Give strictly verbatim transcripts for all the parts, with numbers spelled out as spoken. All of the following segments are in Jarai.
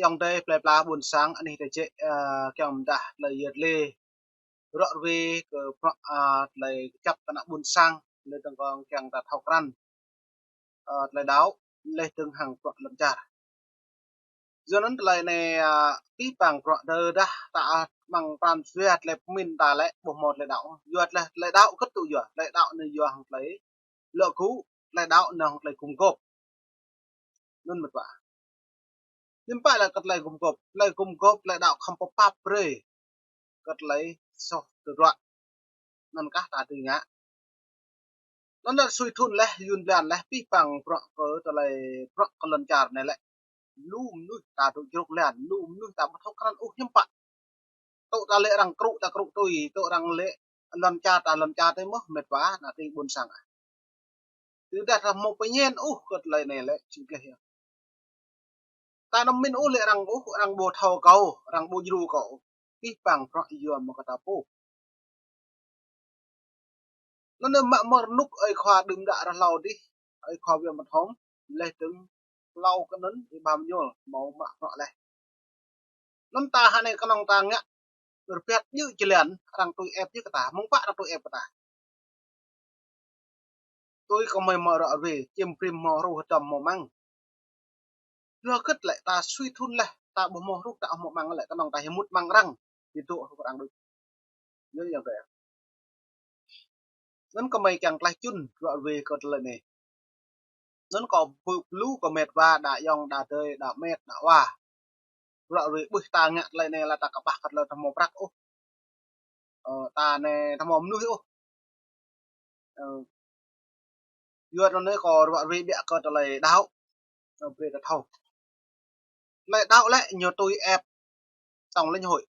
čŏng tơi plơi pla ƀôn sang anih tơ jĕ, ơ, kiăng mdah tơlơi yơh lĕ. Rŏ rơwe kơ bruă, ơ, tơlơi kơjăp kơ ană ƀôn sang, lĕ tơ̆ng kŏng kiăng ta thâo krăn, ơ, tơlơi đaŏ, lĕ tơ̆ng hăng bruă lŏn čar. Yua anŭn tơlơi anai, ơ, pih pang bruă tơdah ta, ơ, mơ̆ng pran jua tơlơi pơmĭn ta lĕ ƀu hmâo tơlơi đaŏ. Yua tơlơi, tơlơi đaŏ kơtŭ yua, tơlơi đaŏ anai yua hăng tơlơi lŏ gŭ, tơlơi đaŏ anai hăng tơlơi gum gôp. Anŭn mĕt wa. Hiư̆m pă lĕ kơ tơlơi gum gôp, tơlơi gum gôp, tơlơi đaŏ khŏm pơpap brơi kơ tơlơi soh tơdruă. Anŭn kah ta tui ngă. Anŭn lĕ sui thŭn leh, yŭn blan leh, pih pang bruă kơ tơlơi bruă kơ lŏn čar anai lĕ. Lu mơnuih ta tŭ jruk lan, lu mơnuih ta ƀu thâo krăn ôh hiư̆m pă. Tŭ ta lĕ arăng krŭ ta krŭ tui, tŭ arăng lĕ lŏn čar ta lŏn čar tui mơ̆ mĕt wa, ană tring ƀôn sang ah. Tơdah ta hmâo pơñen ôh kơ tơlơi anai lĕ, čih gleh yơh. Ta anăm min ôh lĕ arăng ôh, arăng ƀu thâo kâo, arăng ƀu djru kâo. Pih pang bruă yua mơ̆ kơ ta pô. Anŭn yơh mă mơ̆r rơnŭk ơi khua đưm đă rơh hlâo dih, ơi khua Viêm Mật Hồng, leh tơ̆ng hlâo kơ anŭn, ih ƀam ñuôl, hmâo mă bruă leh. Anŭn ta hơnai kơnơ̆ng ta ngă, rơbat djơ̆ jơlan, arăng tui ĕp djơ̆ kơ ta, mơ̆ng pă arăng tui ĕp kơ ta. Tui kơ mơi hmâo rŏ rơwe, čim prim hmâo hruh hơdăm hmâo măng. Yua hơget lĕ ta sui thŭn leh, ta ƀu hmâo hruh ta hmâo măng lĕ kơnơ̆ng ta hơmŭt măng arăng. Ih tŭ hruh arăng đôč. Anŭn yơh kơ. Anŭn kơ mơi kiăng tlaih čun, rŏ rơwe kơ tơlơi anai. Anŭn kâo pơƀut lu kơ mĕt wa, đa ayŏng, đa adơi, đa mĕt, đa wa. Rŏ rơwe ƀuh ta ngă tơlơi anai lĕ ta kơƀah kơ tơlơi ta hmâo prăk ôh. Ơ, ta anai ta hmâo mơnuih ôh. Ơ, yua anŭn anai kâo rŏ rơwe biă kơ tơlơi đaŏ. Ơ, brơi ta thâo. Tơlơi đaŏ lĕ ñu tui ĕp tổng lãnh hội.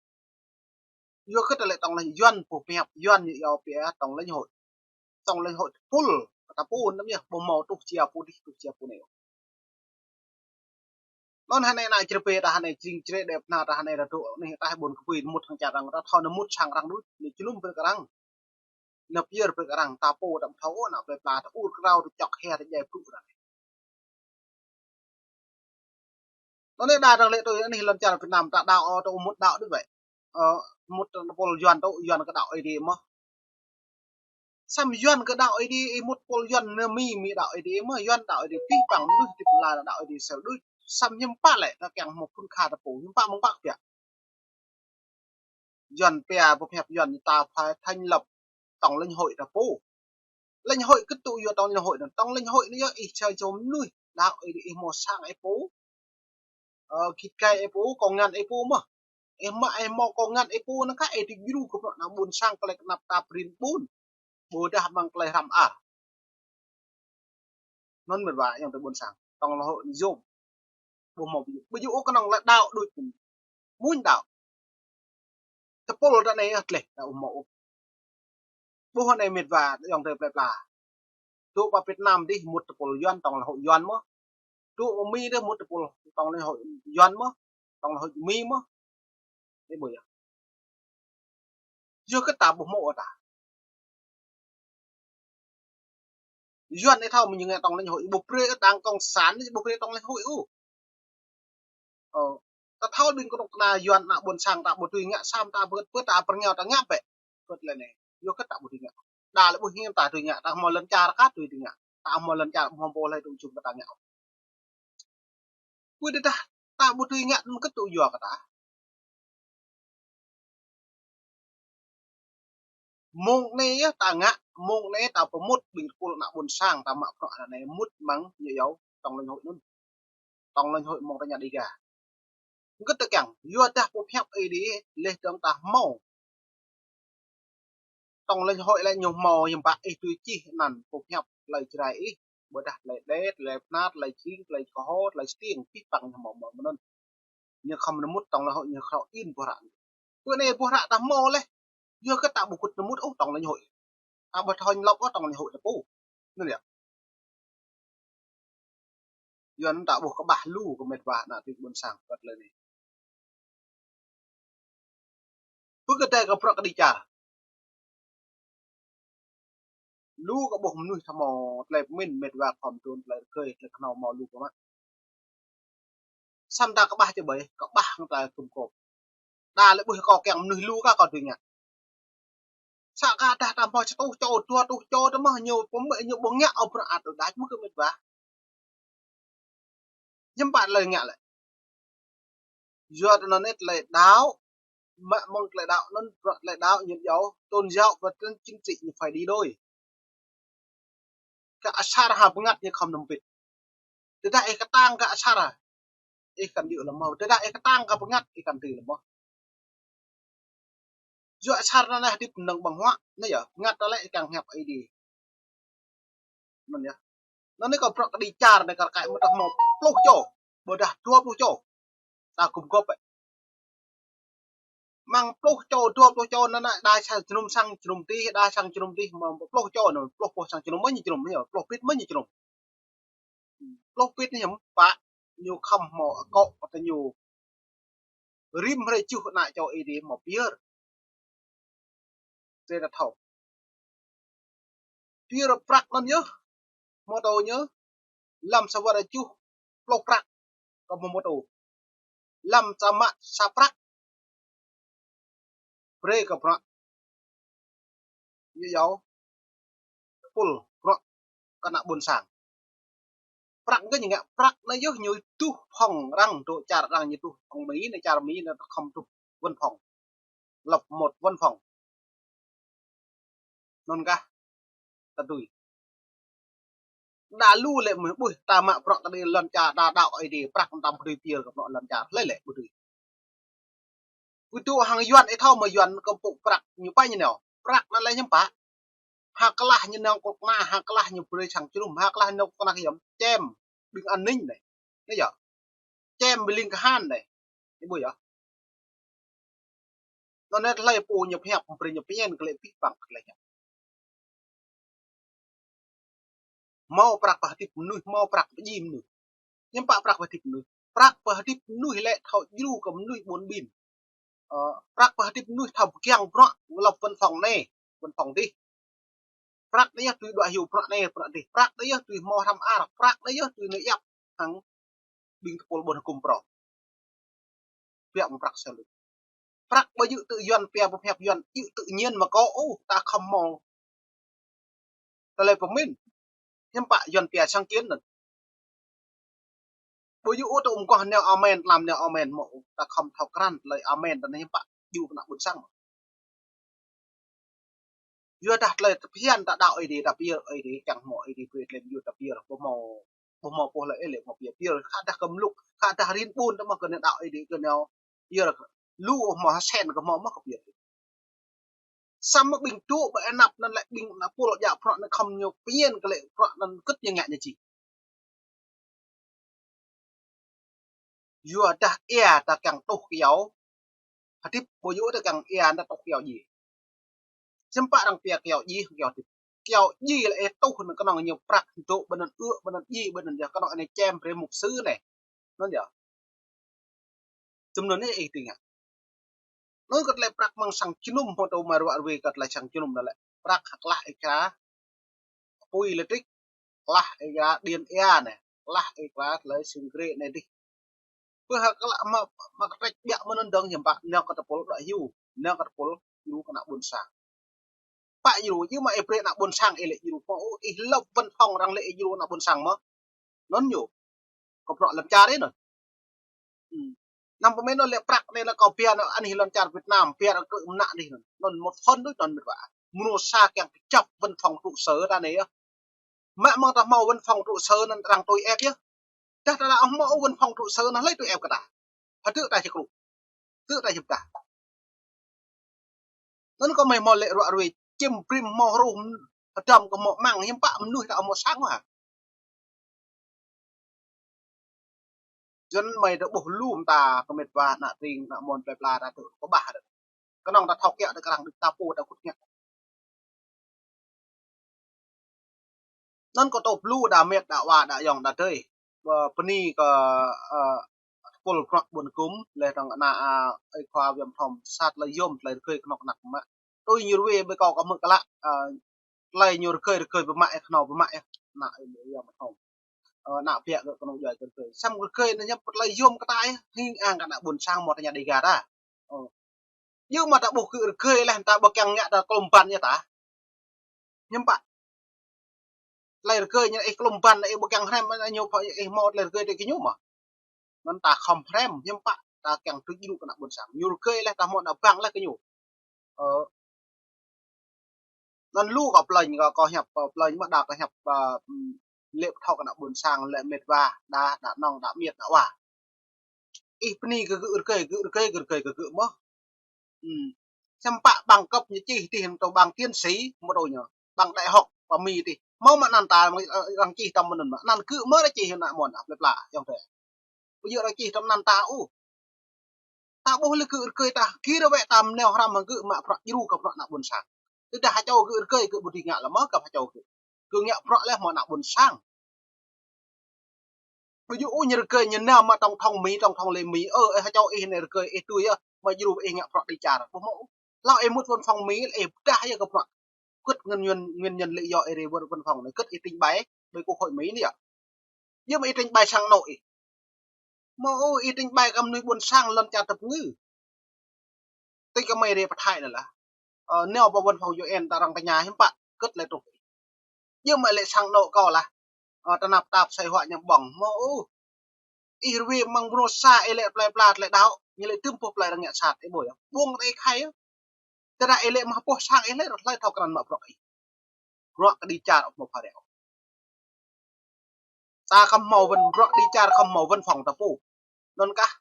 Yua kơ tơlơi tổng lãnh hội, Yuan pơhiăp, Yuan ñu iâu pia tổng lãnh hội. Tổng lãnh hội tơpul, ta pô anŭn yơh, ƀu hmâo tuh jia pô dih, tuh jia pô anai. Anŭn hơnai ană Jrai pê ta hơnai jing Jrai đe pơna ta hơnai ta dŏ anai ta ƀôn kơpui mŭt hăng čar arăng ta thâo anŭn mŭt sang arăng đôč, anai jơnum brơi kơ arăng. Anai pơyơr brơi kơ arăng ta pô ta ƀu thâo ôh, ană plơi pla ta ur krao ta čŏk hia ta djai brŭ arăng. Anŭn anai đa arăng lĕ tui anih lŏn čar Việt Nam ta đaŏ ôh, ta mŭt đaŏ đôč wơ̆t. Ơ, mŭt tơpul Yuan tŭ, Yuan kơ đaŏ Ơi Adai mơ̆. Samơ̆ Yuan kơ đaŏ Ơi Adai, ih mŭt tơpul Yuan anai mĭn mĭn đaŏ Ơi Adai mơ̆, Yuan đaŏ Ơi Adai, pih pang mơnuih ti pla đaŏ Ơi Adai sel đôč. Samơ̆ hiư̆m pă lĕ, ta kiăng hmâo phŭn kha ta pô, hiư̆m pă mơ̆ng pă kơ biă. Yuan pia pơhiăp Yuan ta phải thành lập tổng lãnh hội ta pô. Lãnh hội kơtŭ yua tổng lãnh hội anŭn. Tổng lãnh hội anŭn yơh ih čai čô mơnuih đaŏ Ơi Adai, ih hmâo sang ih pô. Ơ, git gai ih pô, kông ngăn ih pô mơ̆. Ih mă ih hmâo kông ngăn ih pô anŭn kah ih tŭ djru kơ bruă ană ƀôn sang tơlơi kơnăp ta prin ƀun. Ƀôdah mơ̆ng tơlơi hrăm ar. Anŭn mĕt wa ayŏng adơi ƀôn sang. Tổng lãnh hội anŭn yôm. Ƀu hmâo ƀu djơ̆. Ƀu djơ̆ ôh kơnơ̆ng lĕ đaŏ đôč. Mŭn đaŏ. Tơpul ta anai yơh tleh, ta ƀu hmâo ôh. Ƀuh anai mĕt wa ayŏng adơi plơi pla. Tŭ pơ Việt Nam dih mŭt tơpul Yuan, tổng lãnh hội Yuan mơ̆. Tŭ pơ Mi dih mŭt tơpul tổng lãnh hội Yuan mơ̆. Tổng lãnh hội Mi mơ̆. Anai ƀu yơh. Yua kơ ta ƀu hmâo ôh ta. Yuan ih thâo mơ̆ ñu ngă tổng lãnh hội, ƀu brơi đảng cộng sản, ƀu brơi tổng lãnh hội ôh. Ơ, ta thâo ƀing kơnuk kơna Yuan ană ƀôn sang ta ƀu tui ngă, samơ̆ ta bơ̆t bơ̆t ta pơrơngiao ta ngă bĕ. Kơt lĕ anai, yua kơ ta ƀu tui ngă. Đa lĕ ƀu hiư̆m ta tui ngă, ta hmâo lŏn čar kah tui tui ngă. Ta hmâo lŏn čar ƀu hmâo pô hlơi tŭ jum kơ ta ngă. Ƀu djơ̆ dah, ta ƀu tui ngă anŭn kơtŭ yua kơ ta. Mông anai yơh ta ngă, mông anai ta pơmŭt ƀing tơpul ană ƀôn sang ta mă bruă anai mŭt mơ̆ng ñu iâu tổng lãnh hội anŭn. Tổng lãnh hội mơ̆ng ta ña Đêga. Kơ ta kiăng, yua dah pơhiăp Ơi Adai, leh dơ̆ng ta hmâo. Tổng lãnh hội lĕ ñu hmâo hiư̆m pă ih tui čih anăn pơhiăp tơlơi Jrai ih, ƀôdah tơlơi Đê, tơlơi Pnar, tơlơi Čing, tơlơi Kơho, tơlơi Stiêng, pih pang ñu hmâo mơ̆n. Ñu khŏm nao mŭt tổng lãnh hội ñu khrŏ in boh hră. Bơ anai boh hră ta hmâo leh. Yua kơ ta ƀu kŭt nao mŭt ôh tổng lãnh hội. Ta ƀu thâo lăp ôh tổng lãnh hội ta pô. Anŭn yơh. Yua anŭn ta ƀuh kơƀah lu kơ mĕt wa ană tring ƀôn sang kơt lĕ anai. Pơkơdai kơ bruă kơđi čar. Lu kơ ƀuh mơnuih ta hmâo tơlơi pơmĭn mĕt wa khŏm tŭ tơlơi rơgơi tơlơi kơhnâo hmâo lu kơ mă. Samơ̆ ta kơƀah čơ ƀơi, kơƀah hăng ta gum gôp. Đa lĕ ƀuh kâo kiăng mơnuih lu kah kâo dưi ngă. Sa kah dah ta hmâo sa rơtuh čô, dua rơtuh čô ta mơ̆ ñu pơmĕ ñu ƀu ngă ôh bruă ăt đač mơ̆ kơ mĕt wa. Hiư̆m pă tơlơi ngă lĕ. Yua anŭn anai tơlơi đaŏ, mă mơ̆ng tơlơi đaŏ anŭn, bruă tơlơi đaŏ ñu yua tôn giáo và chính trị ñu phải đi đôi. Gah asar hăng bơngăt ñu khŏm nơm pĭt. Tơdah ih kơtang gah asar, ih kăn djơ̆ lơmơ̆. Tơdah ih kơtang gah bơngăt, ih kăn dưi lơmơ̆. Yua asar anai hơdip mơnơ̆ng ƀơ̆ng huă, anai yơh, bơngăt anai lĕ ih kiăng hiăp Ơi Adai. Anŭn yơh. Anŭn anai kâo prăk kơđi čar anai kar kaĭ mơ̆ ta hmâo pluh čô, ƀôdah dua pluh čô. Ta gum gôp ĕ. Mơ̆ng pluh čô, dua pluh čô anŭn anai đa sang jơnum sang jơnum dih, đa sang jơnum dih mơ̆ pluh čô anŭn, pluh pluh sang jơnum mơ̆ ñu jơnum, ñu pluh pĭt mơ̆ ñu jơnum. Pluh pĭt ñu hiư̆m pă, ñu khŏm hmâo akŏ kơ ñu. Rĭm hrơi čuh ană čô Ơi Adai hmâo pơyơr. Tơdah thâo. Pơyơr prăk anŭn yơh, mơtô ñu, lăm sa wơ̆t čuh pluh prăk, kơ mơtô. Lăm sa mă sa prăk, brơi kơ bruă. Ñu yua tơpul bruă kơ ană ƀôn sang. Prăk kơ ñu ngă prăk anai yơh ñu tuh phŏng arăng, dŏ čar arăng ñu tuh phŏng Mi anai, čar Mi anai khŏm tuh văn phòng. Lập một văn phòng. Anŭn kah ta dưi. Đa lu lĕ mơ̆ ƀuh ta mă bruă kơđi lŏn čar đa đaŏ Ơi Adai prăk tam ƀu dưi pơyơr kơ bruă lŏn čar hlơi lĕ ƀu dưi. Ƀu dŏ hăng Yuan ih thâo mơ̆ Yuan kơ pŭ prăk ñu pă ñu nao. Prăk anŭn lĕ hiư̆m pă. Ha klah ñu nao kơnuk kơna, ha klah ñu brơi sang jơnum, ha klah ñu nao kơnuk kơna kơ hiư̆m, čem ƀing an ninh anai. Anai yơh. Čem ƀing ling kahan anai. Ih ƀuh yơh. Anŭn anai tơlơi pô ñu pơhiăp, brơi ñu pơñen kơ lĕ pih păng kơ lĕ ñu. Hmâo prăk pơhơdip mơnuih, hmâo prăk pơdjai mơnuih. Hiư̆m pă prăk pơhơdip mơnuih. Prăk pơhơdip mơnuih lĕ thâo djru kơ mơnuih ƀôn ƀin. Ơ, prăk pơhơdip mơnuih thâo pơkiăng bruă, lập văn phòng anai, văn phòng dih. Prăk anai yơh dưi đuaĭ hyu bruă anai, bruă dih. Prăk anai yơh dưi hmâo hrăm ar, prăk anai yơh dưi nao yap hăng ƀing tơpul ƀôn hơkŭm prŏng. Biă mă prăk sel. Prăk ƀu djơ̆ tŭ Yuan pia pơhiăp Yuan, djơ̆ tŭ ñen mă kơ ôh, ta khŏm hmâo tơlơi pơmĭn. Hiư̆m pă Yuan pia sáng kiến anŭn. Ƀu djơ̆ ôh tŭ mơguah nao amen, tlam nao amen mơ̆ ôh, ta khŏm thâo krăn tơlơi amen anŭn hiư̆m pă djru kơ ană ƀôn sang. Yua dah tơlơi tơphiăn ta đaŏ Ơi Adai, ta pơyơr Ơi Adai, kiăng hmâo Ơi Adai brơi tơlơi pơyơr ta pơyơr, ƀu hmâo, ƀu hmâo pô hlơi ih lĕ hmâo pơyơr, pơyơr. Khă dah kơ mluk, khă dah rin ƀun ta mơ̆ kơ nao đaŏ Ơi Adai kơ nao pơyơr. Lu hmâo ha sen kơ hmâo mơ̆ kơ pơyơr. Samơ̆ ƀing dŏ ƀơi anăp anŭn lĕ ƀing ană pul djă bruă anŭn khŏm ñu pơñen kơ lĕ bruă anŭn kơ̆t ñu ngă ñu či. Yua dah ia ta kiăng tuh kyâo hơdip, ƀu djơ̆ ta kiăng ia ta tuh kyâo djai. Hiư̆m pă arăng pia kyâo djai, kyâo hơdip. Kyâo djai lĕ ih tuh anŭn kơnơ̆ng ñu prăk dŏ ƀơi anŭn, ư̆ ƀơi anŭn, djai ƀơi anŭn, yơh kơnơ̆ng anai čem brơi mục sư anai. Anŭn yơh. Tơm anŭn anai ih tui ngă. Anŭn kơ tơlơi prăk mơ̆ng sang jơnum hmâo tŭ mă ruă ruai kơ tơlơi sang jơnum anŭn lĕ. Prăk ha klah ih kra apui lêtrik, klah ih kra điện ia anai, klah ih kra tơlơi sing krê anai dih. Pơ ha klah mă, mă kơtrĕč biă mơ̆n anŭn dơ̆ng hiư̆m pă, nao kơ tơpul đuaĭ hyu, nao kơ tơpul djru kơ ană ƀôn sang. Pă djru, djru mă ih brơi ană ƀôn sang ih lĕ djru. Pô ih lăp văn phòng arăng lĕ ih djru ană ƀôn sang mơ̆. Anŭn ñu. Kơ bruă lŏn čar ih anŭn. Hmm. Anăm pơmĭn anŭn lĕ prăk anai anŭn kâo pia anŭn anih lŏn čar Việt Nam, pia arăng krư̆ mơnă dih anŭn. Anŭn một phần đôč anŭn mĕt wa. Mơnuih sa kiăng kơjăp văn phòng trụ sở ta anai yơh. Mă mơ̆ng ta hmâo văn phòng trụ sở anŭn arăng tui ĕp yơh. Dah ta ƀu hmâo văn phòng trụ sở anŭn hlơi tui ĕp kơ ta. Hơdơ̆ ta či krư̆. Hơdơ̆ ta či pơdah. Anŭn kơ mơi hmâo lĕ ruă ruai, čim brĭm hmâo hruh, hơdrăm kơ hmâo amăng, hiư̆m pă mơnuih ta hmâo sang mơ̆. Yua anŭn mơi ta ƀuh lu mơta kơ mĕt wa ană tring, ană mon plơi pla ta tŭ kơƀah. Kơnơ̆ng ta thâo kiăng ta kơrăng đĭ ta pô ta kŭt ngă. Anŭn kơ tŏ blu đa mĕt đa wa đa ayŏng đa adơi. Ơ, bơni kơ, ơ, tơpul bruă ƀôn hơkŭm, lĕ dơ̆ng ană, ơ, ơi khua Viêm Thom, sa tơlơi yôm tơlơi rơgơi kơnuk kơna mă. Tui ñu ruai ƀơi kâo kơ hmư̆ klă, ơ, tơlơi ñu rơgơi rơgơi pơmă ih, kơnuk pơmă ih, ană ơi Viêm Thom. Ơ, ană biă kơ kơnung djuai kơ rơgơi. Samơ̆ rơgơi anai hiư̆m pă tơlơi yôm kơ ta ih, hing ang kơ ană ƀôn sang mơ̆ ta ñă Dega ta. Ơ. Yua mơ̆ ta ƀuh kơ rơgơi leh ta ƀu kiăng ngă ta klŏm ƀăn ñu ta. Hiư̆m pă. Tơlơi rơgơi ñu ih klŏm ƀăn ih ƀu kiăng hrăm ñu pă ih hmâo tơlơi rơgơi tui kơ ñu mơ̆. Anŭn ta khŏm hrăm, hiư̆m pă ta kiăng tui djru kơ ană ƀôn sang. Ñu rơgơi leh ta hmâo ană bang leh kơ ñu. Ơ. Anŭn lu kâo plĕnh, kâo, kâo hiăp, kâo plĕnh mơ̆ đa kâo hiăp, ơ, lĕ pơthâo kơ ană ƀôn sang, lĕ met wa, đa, đa nong, đa miet, đa wa. Ih bơni kơ gơ̆ rơgơi, gơ̆ rơgơi, gơ̆ rơgơi kơ gơ̆ mơ̆. Hm. Samơ̆ pă bằng cấp ñu čih tih hăng tơ bằng tiến sĩ, mơ̆ tơ ñu. Bằng đại học, pă Mi tih. Hmâo mơ̆ anăn ta, arăng čih tơm mơ̆ anăn mơ̆. Anăn gơ̆ mơ̆ arăng čih ană mơ̆n, plơi pla, yŏng tơ. Ƀu djơ̆ arăng čih tơm anăn ta ôh. Ta ƀuh lĕ gơ̆ rơgơi ta, gir wĕ ta mơneo hrăm hăng gơ̆ mă bruă djru kơ bruă ană ƀôn sang. Tơdah ha čô gơ̆ rơgơi gơ̆ ƀu dưi ngă lĕ mơ̆ kơ ha čô gơ̆. Gơ̆ ngă bruă leh hmâo ană ƀôn sang. Ƀu djơ̆ ôh ñu rơgơi ñu nao mă tổng thống Mi, tổng thống lĕ Mi, ơ, ơ, ha čô ih anai rơgơi ih tui yơh, mă djru ih ngă bruă đi čar. Ƀu hmâo ôh. Hlâo ih mŭt văn phòng Mi, ih pơdah yơh kơ bruă. Kơ̆t nguyên nhân, nguyên nhân lý do ih rai văn, văn phòng anai, kơ̆t ih trình bày, ƀơi quốc hội Mi anai yơh. Yơh mơ̆ ih trình bày sang anŏ ih. Hmâo ôh ih trình bày kơ mơnuih ƀôn sang lŏn čar tơpơngư. Tui kơ mơi rai pơthâo anai lah. Ơ, nao pơ văn phòng U N ta arăng tơña hiư̆m pă, kơ̆t lĕ truh. Yơh mơ̆ lĕ sang anŏ kâo lah. Ơ, tơnap tap sai hua ñu ƀơ̆ng. Hmâo ôh. Ih rơwĕ mơ̆ng bruă sa ih lĕ plơi pla tơlơi đaŏ, ñu lĕ tơm pô plơi arăng ngă sat ih ƀuh yơh. Ƀuh tơ ih khai yơh. Tơdah ih lĕ mă pơh sang ih lĕ, hlơi thâo krăn mă bruă ih. Bruă kơ đi čar ôh hmâo phara ôh. Ta khŏm hmâo văn, bruă đi čar khŏm hmâo văn phòng ta pô. Anŭn kah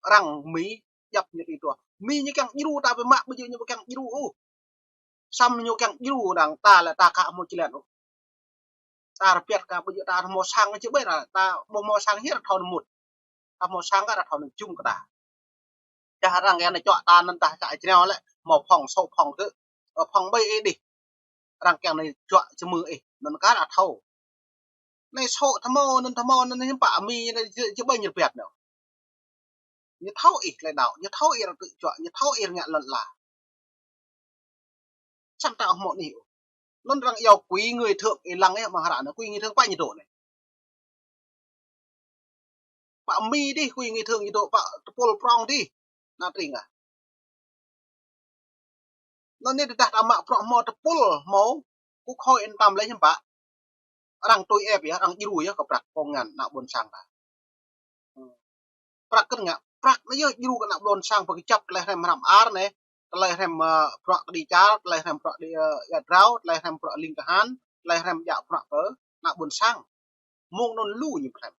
arăng Mi djăp ñu tui tuah. Mi ñu kiăng djru ta ƀu mă, ƀu djơ̆ ñu ƀu kiăng djru ôh. Samơ̆ ñu kiăng djru arăng ta lĕ ta ka hmâo či lĕ ôh. Ta rơpiăt ka ƀu djơ̆ ta hmâo sang či ƀai ra, ta ƀu hmâo sang hiăp thâo anŭn mŭt. Ta hmâo sang kơ ta thâo anŭn jum kơ ta. Dah arăng kiăng anai čuă ta anŭn ta čă jrao lĕ, hmâo phŏng sô phŏng kơ, ơ, phŏng ƀai ih đih. Arăng kiăng anai čuă čơmư ih, anŭn kơ ta thâo. Anai sô ta hmâo, anŭn ta hmâo, anŭn hiư̆m pă Mi anai či, či ƀai ñu rơpiăt anŭn. Ñu thâo ih tơlơi đaŏ, ñu thâo ih arăng tŭ čuă, ñu thâo ih arăng ngă lŏn ala. Samơ̆ ta ƀu hmâo anih ôh. Anŭn arăng iâu quỹ người thượng ih lăng ih mă hră anai, quỹ người thượng pă ñu dŏ anai. Pă Mi đih quỹ người thượng ñu dŏ, pă tơpul prŏng đih. Ană tring ah. Anŭn anai tơdah ta mă bruă hmâo tơpul hmâo, quốc hội yên tâm lĕ hiư̆m pă. Arăng tui ĕp yơh, arăng djru yơh kơ prăk pơngan ană ƀôn sang ta. Prăk kơ ngă, prăk anai yơh djru kơ ană ƀôn sang pơkơjăp tơlơi hrăm hrăm ar anai, tơlơi hrăm, ơ, bruă kơ đi čar, tơlơi hrăm bruă đi, ơ, ia drao, tơlơi hrăm bruă ling kahan, tơlơi hrăm djă bruă kơ ană ƀôn sang. Mơ̆ng anŭn lu ñu pơhrăm.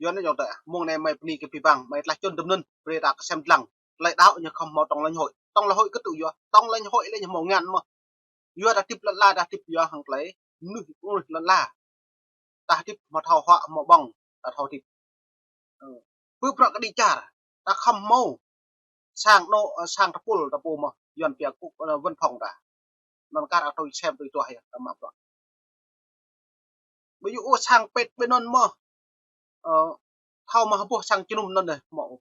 Yua anai yŏng tơ, mơ̆ng anai mơi bơni kơ abih bang, mơi tơlơi čun tơm anŭn, brơi ta kơsem dlăng. Tơlơi đaŏ ñu khŏm hmâo tổng lãnh hội. Tổng lãnh hội kơtŭ yua, tổng lãnh hội lĕ ñu hmâo ngăn mơ̆. Yua ta hơdip lŏn ala, ta hơdip yua hăng tơlơi mơnuih, mơnuih lŏn ala. Ta hơdip hmâo thâo huă, hmâo ƀơ̆ng, ta thâo hơdip. Ơ. Pơ bruă kơ đi čar, ta khŏm hmâo sang anŏ, ơ, sang tơpul ta pô mơ̆, Yuan pia kŭ, ơ, văn phòng ta. Anŭn kar arăng tui sem tui tuah yơh, ta mă bruă. Ƀu djơ̆ ôh sang pet ƀơi anŭn mơ̆. Ơ, thâo mă hơbuh sang jơnum anŭn dih, hmâo.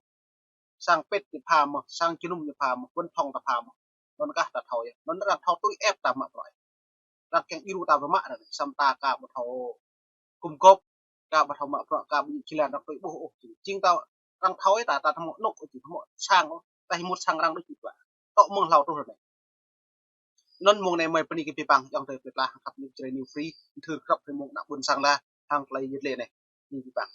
Sang pet ñu pha mơ̆, sang jơnum ñu pha mơ̆, văn phòng ta pha mơ̆. Anŭn kah ta thâo yơh. Anŭn arăng thâo tui ĕp ta mă bruă. Arăng kiăng djru ta ƀu mă anŭn, samơ̆ ta ka ƀu thâo gum gôp, ka ƀu thâo mă bruă, ka ƀu djơ̆ či lăng arăng tui ƀuh ôh. Jing ta arăng thâo ih ta, ta hmâo anŏ ôh, jing hmâo sang ôh, ta hơmŭt sang arăng đôč či ƀă. Tŏ mơ̆ng hlâo truh anai. Anŭn mơ̆ng anai mơi bơni kơ abih bang, yŏng tơ pơtla hăng khăp ñu Jrai New Free, thâo krăp hrơi mơ̆ng ană ƀôn sang ta, hăng tơlơi yơh lĕ anai. Bơni kơ abih bang.